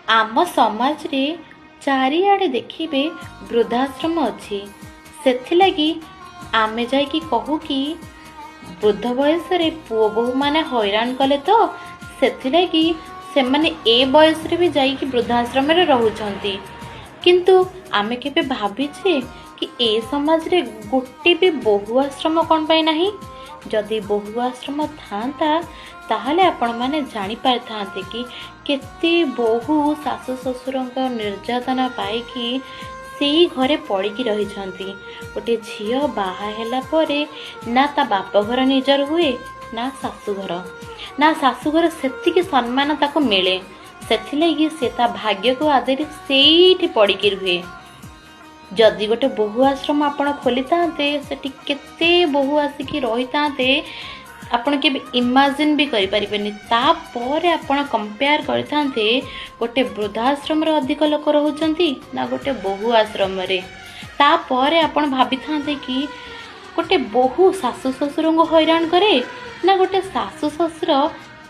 ଆମ ସମାଜରେ ଚାରିଆଡ଼େ ଦେଖିବେ ବୃଦ୍ଧାଶ୍ରମ ଅଛି। ସେଥିଲାଗି ଆମେ ଯାଇକି କହୁ କି ବୃଦ୍ଧ ବୟସରେ ପୁଅ ବୋହୂମାନେ ହଇରାଣ କଲେ ତ, ସେଥିଲାଗି ସେମାନେ ଏ ବୟସରେ ବି ଯାଇକି ବୃଦ୍ଧାଶ୍ରମରେ ରହୁଛନ୍ତି। କିନ୍ତୁ ଆମେ କେବେ ଭାବିଛେ କି ଏ ସମାଜରେ ଗୋଟେ ବି ବୋହୂ ଆଶ୍ରମ କ'ଣ ପାଇଁ ନାହିଁ? ଯଦି ବୋହୂ ଆଶ୍ରମ ଥାଆନ୍ତା, ତାହେଲେ ଆପଣମାନେ ଜାଣିପାରିଥାନ୍ତେ କି କେତେ ବୋହୂ ଶାଶୁ ଶ୍ୱଶୁରଙ୍କ ନିର୍ଯାତନା ପାଇକି ସେଇ ଘରେ ପଡ଼ିକି ରହିଛନ୍ତି। ଗୋଟେ ଝିଅ ବାହା ହେଲା ପରେ ନା ତା ବାପଘର ନିଜର ହୁଏ, ନା ଶାଶୁଘର, ନା ଶାଶୁଘର ସେତିକି ସମ୍ମାନ ତାକୁ ମିଳେ। ସେଥିଲାଗି ସେ ତା ଭାଗ୍ୟକୁ ଆଦରି ସେଇଠି ପଡ଼ିକି ରୁହେ। ଯଦି ଗୋଟେ ବୋହୂ ଆଶ୍ରମ ଆପଣ ଖୋଲିଥାନ୍ତେ, ସେଠି କେତେ ବୋହୂ ଆସିକି ରହିଥାନ୍ତେ, ଆପଣ କେବେ ଇମାଜିନ୍ ବି କରିପାରିବେନି। ତାପରେ ଆପଣ କମ୍ପେୟାର କରିଥାନ୍ତେ, ଗୋଟେ ବୃଦ୍ଧାଶ୍ରମରେ ଅଧିକ ଲୋକ ରହୁଛନ୍ତି ନା ଗୋଟେ ବୋହୂ ଆଶ୍ରମରେ। ତାପରେ ଆପଣ ଭାବିଥାନ୍ତେ କି ଗୋଟେ ବୋହୂ ଶାଶୁ ଶ୍ୱଶୁରଙ୍କୁ ହଇରାଣ କରେ ନା ଗୋଟେ ଶାଶୁ ଶ୍ୱଶୁର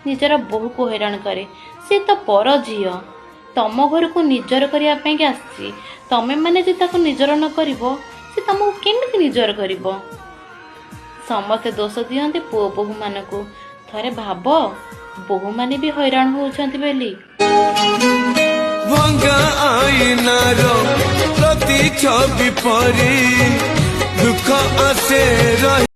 ନିଜର ବୋହୂକୁ ହଇରାଣ କରେ। ସେ ତ ପର ଝିଅ, ତମ ଘରକୁ ନିଜର କରିବା ପାଇଁକି ଆସିଛି। ତମେ ମାନେ ଯଦି ତାକୁ ନିଜର ନ କରିବ, ସେ ତମକୁ କେମିତି ନିଜର କରିବ? ସମସ୍ତେ ଦୋଷ ଦିଅନ୍ତି ପୁଅ ବୋହୂମାନଙ୍କୁ। ଥରେ ଭାବ, ବୋହୂମାନେ ବି ହଇରାଣ ହଉଛନ୍ତି ବୋଲି। ଭଙ୍ଗା ଆଇନାର ପ୍ରତିଛବି ପରି ଦୁଃଖ ଆସେ ରହି।